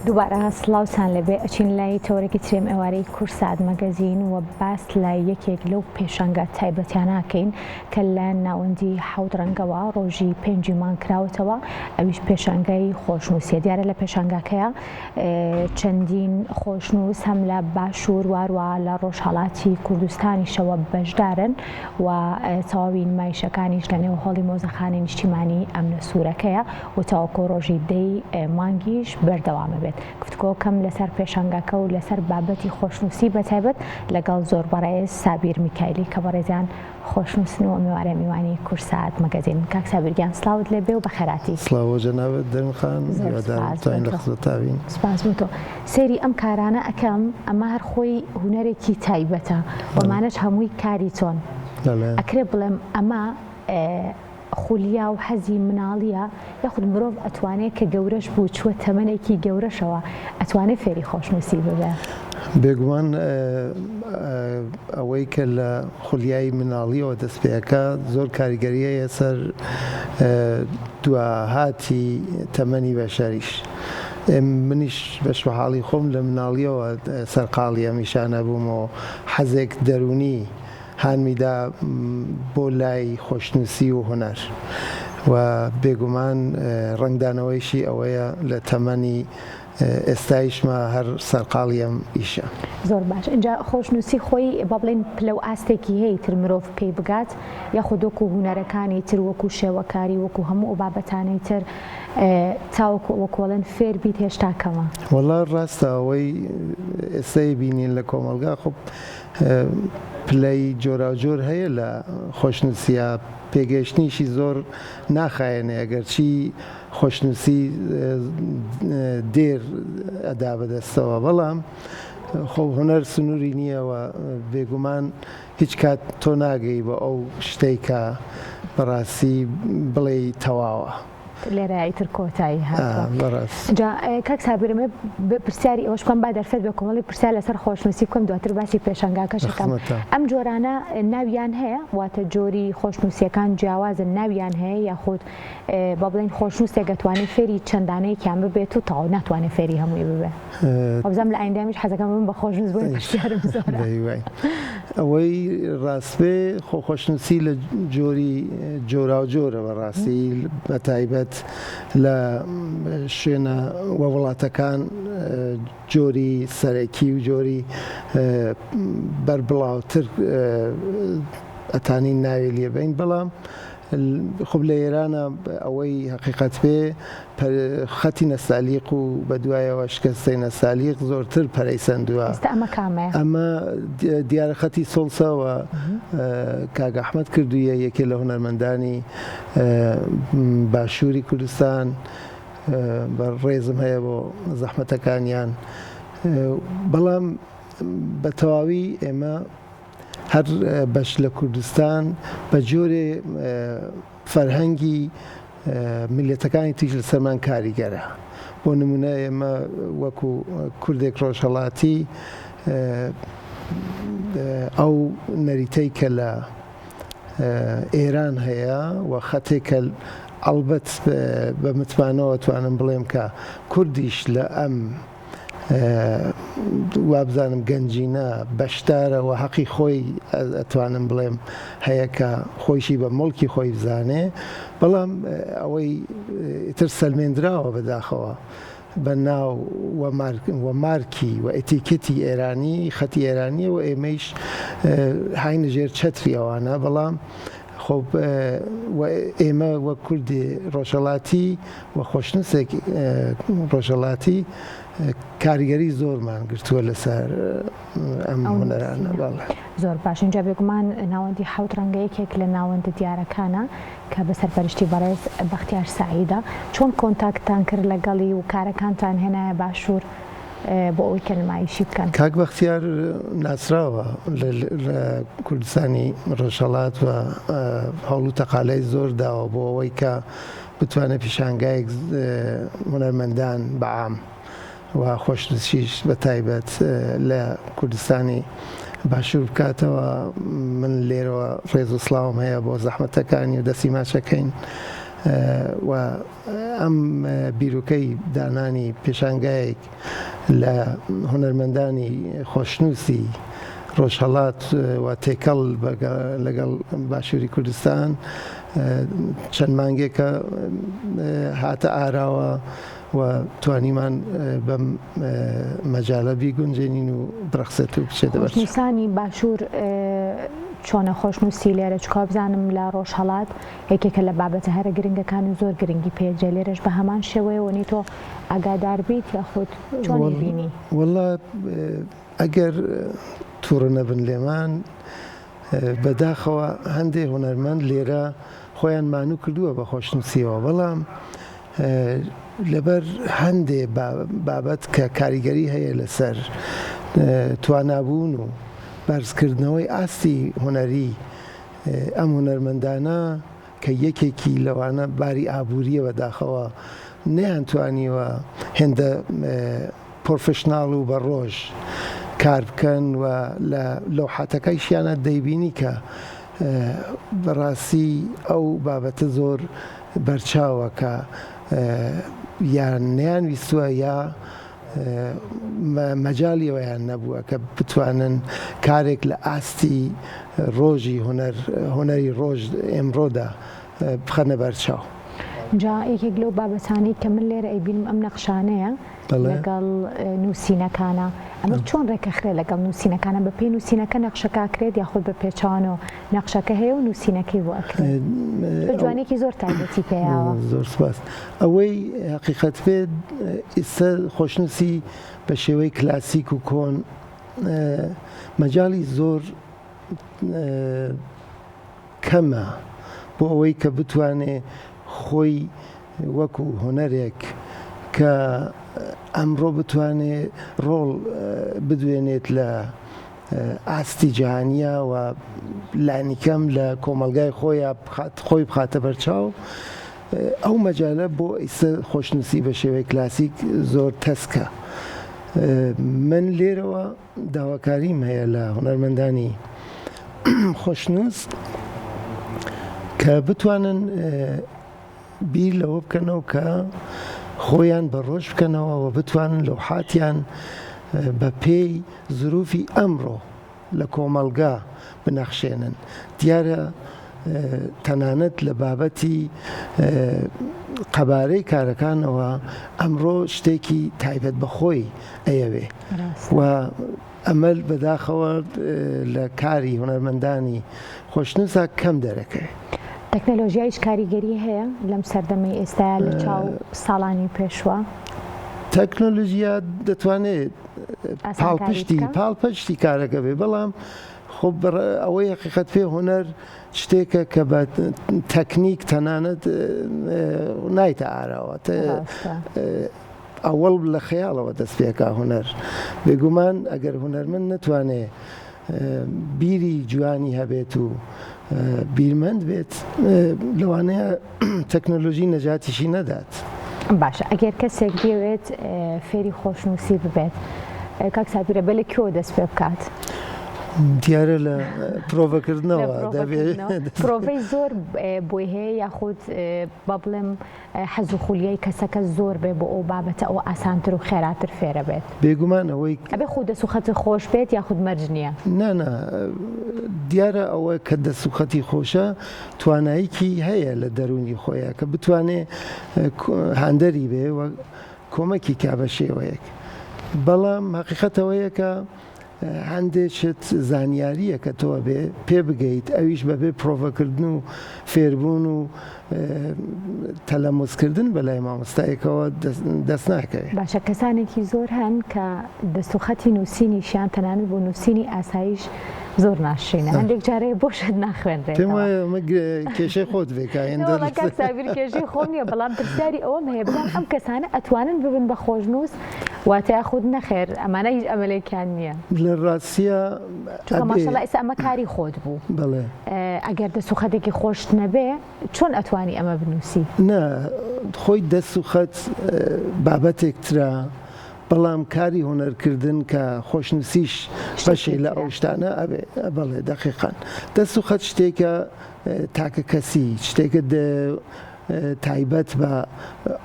دووبارە سڵاوتان لێبێ ئەچین لای تەوەرێکی ترێم ئێوارەی کورسات مەگەزین و باس لە یەکێک لەو پێشانگا تایبەتیانە ئەکەین کە لە ناوەندی حەوت ڕەنگەوە ڕۆژی پێنجی مانگ کراوەتەوە ئەویش پێشانگای خۆشنووسیە دیارە لە پێشانگاکەیە چەندین خۆشنووس هەم لە باشوور واروا لە ڕۆژهەڵاتی کوردستانیشەوە بەشدارن و تەواوی نمایشەکانیش لە نێو هۆڵی مۆزەخانەی نیشتیمانی ئەمنە سوورەکەیە و تاوەکو ڕۆژی دەی مانگیش بەردەوامە بێت. گفتوگۆکەم لەسەر پێشانگاکە و لەسەر بابەتی خۆشنووسی بەتایبەت لەگەڵ زۆر بەڕێز سابیر میکایلی کە بەڕێزیان خۆشنووسن و ئەمێوارە میوانی کورسات مەگەزین. کاک سابیر گیان سڵاوت لێ بێ و بەخێراتی. سڵاو بۆ جەنابت دەرم خان، هیوادارم بتوانین لە خزمەتتا بین. سپاس بۆ تۆ. سەیری ئەم کارانە ئەکەم، ئەمە هەر خۆی هونەرێکی تایبەتە و ئەمانەش هەمووی کاری تۆن. ئەکرێ بڵێم ئەمە خولیا و حەزی مناڵیە یاخود مرۆڤ ئەتوانێ کە گەورەش بوو چووە تەمەنێکی گەورەشەوە ئەتوانێ فێری خۆشنووسی ببێ؟ بێگومان ئەوەی کە لە خولیای مناڵیەوە دەست پێ ئەکا زۆر کاریگەری هەیە سەر دواهاتی تەمەنی بەشەریش. منیش بەش بە حاڵی خۆم لە مناڵیەوە سەرقاڵی ئەم ئیشانە بووم و حەزێک دەروونی هانمی دا بۆ لای خۆشنووسی و هونەر و بێگومان ڕەنگدانەوەیشی ئەوەیە لە تەمەنی ئێستایشما هەر سەرقاڵی ئەم ئیشە. زۆر باش ئینجا خۆشنووسی خۆی با بڵێین پلە و ئاستێکی هەیە تر مرۆڤ پێی بگات یاخود وەکو هونەرەکانی تر وەکو شێوەکاری وەکو هەموو ئەو بابەتانەی تر تاوەکو وەکو ئەڵێن فێر بیت هێشتا کەمە؟ وەڵا ڕاستە ئەوەی ئێستا ئەیبینین لە کۆمەڵگا خۆ پلەی جۆراوجۆر هەیە لە خۆشنووسیا، پێگەیشتنیشی زۆر ناخایەنێ ئەگەرچی خۆشنووسی دێر ئەدا بەدەستەوە، بەڵام خۆ هونەر سنووری نییە و بێگومان هیچ کات تۆ ناگەی بە ئەو شتەی کە بەڕاستی بڵێی تەواوە. لێرە ئیتر کۆتایی هاتووە. جا کاک سابیر ئەمەوێ پرسیاری ئەوەش بکەم با دەرفەت بە کۆمەڵی پرسیار لەسەر خۆشنووسی بکەم دواتر باسی پێشانگاکەش ئەکەم. ئەم جۆرانە ناویان هەیە؟ واتە جۆری خۆشنووسیەکان جیاوازن ناویان هەیە یاخود با بڵێین خۆشنووسێک ئەتوانێ فێری چەند دانەیەکیان ببێت و تەواو ناتوانێ فێری هەمووی ببێ؟ وابزانم لە ئایندامیش حەزەکەم ببم بە خۆشنووس بۆیە پرسیارم زۆرە. ئەوەی ڕاست بێ خۆ خۆشنووسی لە جۆری جۆراوجۆرە بەڕاستی بە تایبەت لە شوێنە و وڵاتەکان جۆری سەرەکی و جۆری بەربڵاوتر ئەتانین ناوی لێبین بەڵام خب لە ئێرانە ئەوەی هەقیقەت بێ خەتی نەستالیق و بەدوایەوە شکەستەی نەستالیق زۆرتر پەرەی سەندووە. ئێستا ئەمە کامەیە؟ ئەمە دیارە خەتی سۆڵسە و کاک ئەحمەد کردوویە، یەکێ لە هونەرمەندانی باشووری کوردستان، بە ڕێزم هەیە بۆ زەحمەتەکانیان، بەڵام بە تەواوی ئێمە هەر بەش لە کوردستان بە جۆرێ فەرهەنگی میللەتەکانی تریش لەسەرمان کاریگەرە. بۆ نموونە ئێمە وەکو کوردێک ڕۆژهەڵاتی ئەو نەریتەی کە لە ئێران هەیە و خەتێک کە ئەڵبەت بە متمانەوە توانم بڵێم کە کوردیش لە ئەم وابزانم گەنجینە بەشدارە و هەقی خۆی ئەتوانم بڵێم هەیە کە خۆیشی بە موڵکی خۆی بزانێ بەڵام ئەوەی ئیتر سەلمێندراوە بەداخەوە بە ناو و مارکی و ئەتیکەتی ئێرانی خەتی ئێرانیە و ئێمەیش هاینە ژێر چەتری ئەوانە بەڵام خۆ ئێمە وەک کوردی ڕۆژهەڵاتی و خۆشنووسێک ڕۆژهەڵاتی کاریگەری زۆرمان گرتووە لەسەر ئەم هونەرانە. بەڵێ. زۆر باش ئینجا بێگومان ناوەندی حەوت ڕەنگە یەکێک لە ناوەندە دیارەکانە کە بە سەرپەرشتی بەڕێز بەختیار سەعیدە چۆن کۆنتاکتتان کرد لەگەڵی و کارەکانتان هێنایە باشوور؟ بۆ ئەوەی کە نمایشی بکەن. کاک بەختیار ناسراوە لە کوردستانی ڕۆژهەڵات و هەوڵ و تەقالای زۆر داوە بۆ ئەوەی کە بتوانێت پیشانگایەک هونەرمەندان بە عام و خۆشنووسیش بە تایبەت لە کوردستانی باشوور بکاتەوە. من لێرەوە ڕێز و سڵاوم هەیە بۆ زەحمەتەکانی و دەستی ماچەکەین. و ئەم بیرۆکەی دانانی پێشانگایەک لە هونەرمەندانی خۆشنووسی ڕۆژهەڵات و تێکەڵ لەگەڵ باشووری کوردستان چەند مانگێکە هاتە ئاراوە و توانیمان بەم مەجالە بیگونجێنین و بڕەخسێت و بچێتە بەرچاو. خۆشنووسانی باشوور چۆنە خۆشنووسی لێرە؟ چونکە وابزانم لە ڕۆژهەڵات یەکێکە لە بابەتە هەرە گرنگەکان و زۆر گرنگی پێدرێ لێرەش بە هەمان شێوەیە وەنی تۆ ئاگادار بیت یاخود چۆنی بینی؟ وەڵا ئەگەر توڕە نەبن لێمان بەداخەوە هەندێ هونەرمەند لێرە خۆیان مانوو کردووە بە خۆشنووسیەوە بەڵام لەبەر هەندێ بابەت کە کاریگەری هەیە لەسەر توانابوون و بەرزکردنەوەی ئاستی هونەری ئەم هونەرمەندانە کە یەکێکی لەوانە باری ئابووریە بەداخەوە نەیانتوانیوە هێندە پۆرفشناڵ و بە ڕۆژ کار بکەن و لە لەوحاتەکەیشیانە دەیبینی کە بەڕاستی ئەو بابەتە زۆر بەرچاوە کە یان نەیان ویستووە یا مەجالی ئەوەیان نەبووە کە بتوانن کارێک لە ئاستی ڕۆژی هونەر هونەری ڕۆژ ئێمڕۆدا بخەنە بەرچاو. جا یەکێک لەو بابەتانەی کە من لێرە ئەیبینم ئەم نەخشانەیە لەگەڵ نووسینەکانە ئەمە چۆن ڕێکەخرێ لەگەڵ نووسینەکانە بە پێی نووسینەکە نەخشەکە ئەکرێت یاخود بە پێچەوانەوە نەخشەکە هەیە و نووسینەکەی بۆ ئەکرێت جوانێکی زۆر تایبەتی پێیاوە. زۆر سپاس. ئەوەی هەقیقەت بێت ئیستا خۆشنووسی بە شێوەی کلاسیک و کۆن مەجالی زۆر کەمە بۆ ئەوەی کە بتوانێ خۆی وەکو هونەرێک کە ئەمڕۆ بتوانێ ڕۆڵ بدوێنێت لە ئاستی جیهانیە و لانیکەم لە کۆمەڵگای خۆیان خۆی بخاتە بەرچاو ئەو مەجالە بۆ ئیستا خۆشنووسی بە شێوەی کلاسیک زۆر تەسکە من لێرەوە داواکاریم هەیە لە هونەرمەندانی خۆشنووس کە بتوانن بیر لەوە بکەنەوە کە خۆیان بە ڕۆژ بکەنەوە و بتوانن لەوحاتیان بە پێی زروفی ئەمڕۆ لە کۆمەڵگا بنەخشێنن. دیارە تەنانەت لە بابەتی قەبارەی کارەکانەوە ئەمڕۆ شتێکی تایبەت بە خۆی ئەیەوێ و ئەمە بەداخەوە لە کاری هونەرمەندانی خۆشنووسا کەم دەرەکەوێ. تەکنەلۆژیایش کاریگەری هەیە لەم سەردەمەی ئێستا لە چاو ساڵانی پێشوە؟ تەکنەلۆژیا دەتوانێت پاڵپشتی پاڵپشتی کارەکە بێ بەڵام خۆ ئەوەی حقیقەت پێ هونەر شتێکە کە بە تەکنیک تەنانەت نایتە ئاراوە ئەوەڵ لە خەیاڵەوە دەست پێکا هونەر بێگومان ئەگەر هونەرمەند نەتوانێ بیری جوانی هەبێت و بیرمەند بێت لەوانەیە تەکنۆلۆژی نەجاتیشی نەدات. باشە ئەگەر کەسێک بیەوێت فێری خۆشنووسی ببێت کاک سابیرە بە لە کوێوە دەست پێ بکات؟ دیارە لە پرۆڤەکردنەوە پرۆڤەی زۆر بۆی هەیە یاخود با بڵێم حەز و خولیای کەسەکە زۆر بێ بۆ ئەو بابەتە ئەوە ئاسانتر و خێراتر فێرە بێت. بێگومان ئەوەی. ئەبێ خۆ دەست و خەتت خۆش بێت یاخود مەرج نییە؟ نا نا دیارە ئەوە کە دەست و خەتی خۆشە تواناییکی هەیە لە دەروونی خۆیا کە بتوانێ هاندەری بێ و کۆمەکی کا بە شێوەیەک بەڵام هەقیقەت ئەوەیە کە هەندێ شت زانیارییە کە تۆ ئەبێ پێ بگەیت ئەویش بەبێ پرۆڤەکردن و فێربوون و تەلەموزکردن بەلای مامۆستایەکەوە دەست ناکەوێت. باشە کەسانێکی زۆر هەن کە دەست و خەتی نووسینیشیان تەنانەت بۆ نووسینی ئاساییش زۆر ناشرینە هەندێک جار هەیە بۆشت ناخوێنرێتەوە. پێم وایە ئەمە کێشەی خۆت بێ کە هێندە نەوەڵا کاک سابیر کێشەی خۆم نییە بەڵام پرسیاری ئەوەم هەیە بزانم ئەم کەسانە ئەتوانن ببن بە خۆشنووس واتە یاخود نەخێر ئەمانە هیچ ئەمەلێکیان نییە. لە ڕاستیا چونکە ماشەڵا ئێستا ئەمە کاری خۆت بوو. بەڵێ. ئەگەر دەست و خەتێکی خۆشت نەبێ چۆن ئەتوانی ئەمە بنووسی؟ نا خۆی دەست و خەت بابەتێک ترە بەڵام کاری هونەرکردن کە خۆشنووسیش بەشێ لە ئەو شتانە ئەبێ بەڵێ دەقیقەن دەست و خەت شتێکە تاکە کەسی شتێکە. تایبەت بە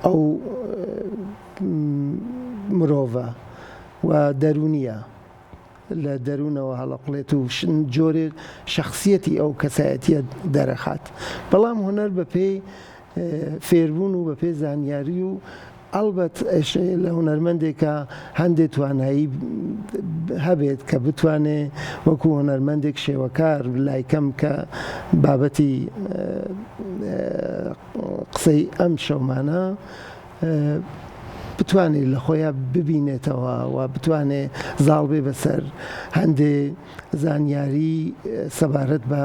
ئەو مرۆڤە و دەروونیە لە دەروونەوە هەڵەقوڵێت و جۆرێ شەخسیەتی ئەو کەسایەتیە دەرەخات بەڵام هونەر بەپێی فێربوون و بەپێی زانیاری و ئەڵبەت لە هونەرمەندێکا هەندێ توانایی هەبێت کە بتوانێ وەکو هونەرمەندێک شێوەکار لای کەم کە بابەتی قسەی ئەم شەومانە بتوانێت لە خۆیان ببینێتەوە و بتوانێ زاڵ بێ بەسەر هەندێ زانیاری سەبارەت بە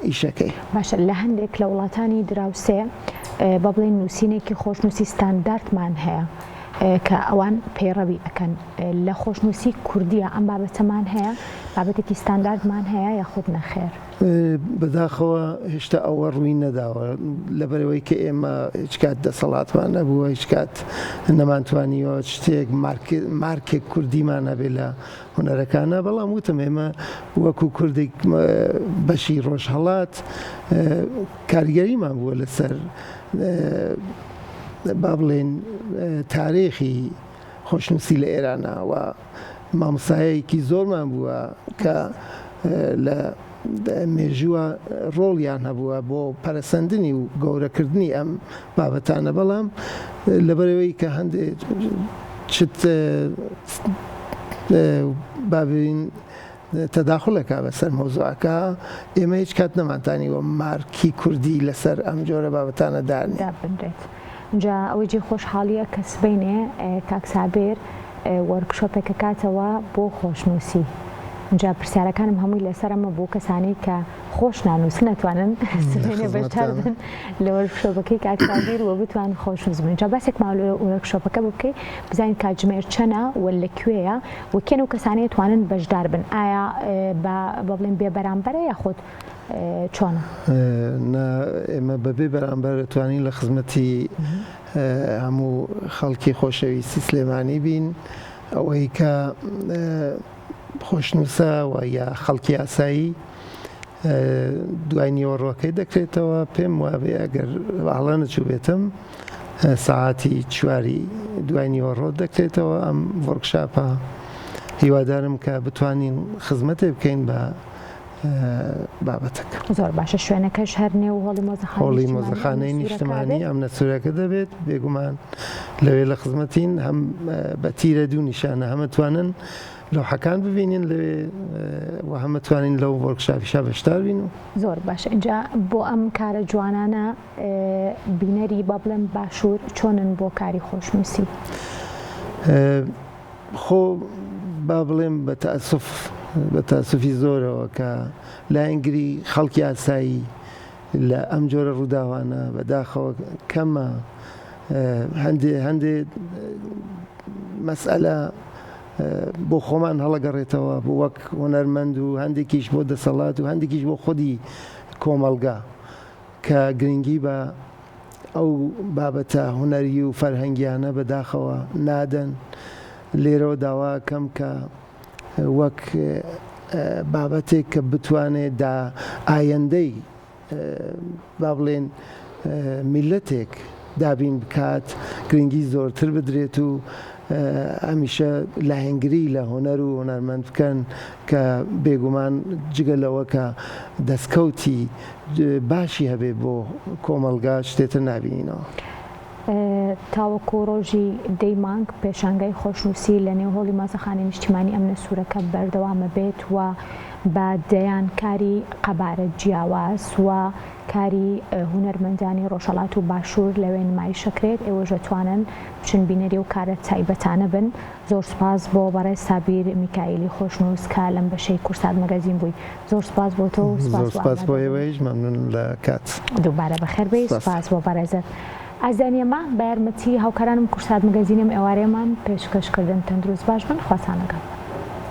ئیشەکەی. باشە لە هەندێک لە وڵاتانی دراوسێ با بڵێین نووسینێکی خۆشنووسی ستاندارتمان هەیە کە ئەوان پەیڕەوی ئەکەن لە خۆشنووسی کوردیە ئەم بابەتەمان هەیە بابەتێکی ستانداردمان هەیە یاخود نەخێر؟ بەداخەوە هێشتا ئەوە ڕووی نەداوە لەبەرئەوەی کە ئێمە هیچ کات دەسەڵاتمان نەبووە هیچ کات نەمانتوانیوە شتێک مارکێک کوردیمان هەبێ لە هونەرەکانە بەڵام وتم ئێمە وەکو کوردێک بەشی ڕۆژهەڵات کاریگەریمان بووە لەسەر با بڵێن تاریخی خۆشنووسی لە ئێرانە و مامۆستایەکی زۆرمان بووە کە لە مێژووە ڕۆڵیان هەبووە بۆ پەرەسەندنی و گەورەکردنی ئەم بابەتانە بەڵام لەبەرەوەی کە هەندێک چت بابین تەداخلەکە بەسەر مەوزوعەکە ئێمە هیچ کات نەمانتانیوە مارکی کوردی لەسەر ئەم جۆرە بابەتانە دابنرێت. جا ئەوەی جێی خۆشحاڵیە کە سبەینێ کاک سابیر وۆرکشۆپێک ئەکاتەوە بۆ خۆشنووسی جا پرسیارەکانم هەمووی لەسەر ئەمە بوو کەسانەی کە خۆش نانووسن ئەتوانن سبەینێ بەشدار بن لە وۆرکشۆپەکەی کاک سابیر و بتوان خۆشنووس بن جا باسێکمان لە وۆرکشۆپەکە بکەی بزانین کاتژمێر چەنە و لە کوێیە و کێن ئەو کەسانەی ئەتوانن بەشدار بن ئایا بە بڵێن بێ بەرامبەرە یاخود چۆنە؟ نا ئێمە بەبێ بەرامبەر ئەتوانین لە خزمەتی هەموو خەڵکی خۆشەویستی سلێمانی بین ئەوەی کە خۆشنووسە و یا خەڵکی ئاسایی دوای نیوەڕۆکەی دەکرێتەوە پێم وابێ ئەگەر هەڵە نەچووبێتم سەعاتی چواری دوای نیوەڕۆ دەکرێتەوە ئەم وۆرکشاپە هیوادارم کە بتوانین خزمەتێ بکەین بە بابەتەکە. زۆر باشە شوێنەکەش هەر نێو هۆڵی مۆزەخانەی هۆڵی مۆزەخانەی نیشتمانی ئەمنە سوورەکە دەبێت بێگومان لەوێ لە خزمەتین هەم بە تیرە دوو نیشانە هەمەتوانن لەوحەکان ببینین لەوێ و هەمەتوانین لەو وۆرکشاپیشا بەشدار بین و زۆر باشە ئینجا بۆ ئەم کارە جوانانە بینەری با بڵێم باشوور چۆنن بۆ کاری خۆشنووسی؟ خۆ با بڵێم بە تەئەسوف بە تەئەسوفی زۆرەوە کە لایەنگری خەڵکی ئاسایی لە ئەم جۆرە ڕووداوانە بە داخەوە کەمە هەندێ هەندێ مەسئلە بۆ خۆمان هەڵەگەڕێتەوە بۆ وەک هونەرمەند و هەندێکیش بۆ دەسەڵات و هەندێکیش بۆ خودی کۆمەڵگا کە گرنگی بە ئەو بابەتە هونەری و فەرهەنگیانە بە داخەوە نادەن. لێرەوە داوا ئەکەم کە وەک بابەتێک کە بتوانێ دا ئایەندەی با بڵێن میللەتێک دابین بکات گرنگی زۆرتر بدرێت و هەمیشە لایەنگری لە هونەر و هونەرمەند بکەن کە بێگومان جگە لەوە کە دەستکەوتی باشی هەبێ بۆ کۆمەڵگا شتێتر نابینینەوە. تاوەکو ڕۆژی دەی مانگ پێشانگای خۆشنووسی لە نێو هۆڵی مازەخانەی نیشتیمانی ئەمنە سوورەکە بەردەوامە بێت و بە دەیان کاری قەبارە جیاواز و کاری هونەرمەندانی ڕۆژهەڵات و باشوور لەوێ نمایش ئەکرێت، ئێوەش ئەتوانن بچن بینەری ئەو کارە تایبەتانە بن. زۆر سوپاس بۆ بەڕێز سابیر میکائیلی خۆشنووس کە لەم بەشەی کوردسات مەگەزین بووی. زۆر سوپاس بۆ تۆ و سوپاس زۆر بۆ سوپاس بۆ ئامادەبوونت. ئێوەیش، مەمنوون لە کات. دووبارە بەخێر بێی. سوپاس. سوپاس بۆ بەڕێزت. ئازیزانی ئێمە بە یارمەتی هاوکارانم کوردسات مەگەزین ئەم ئێوارەیەمان پێشکەش کردن. تەندروست باش بن. خواتان لەگەڵ.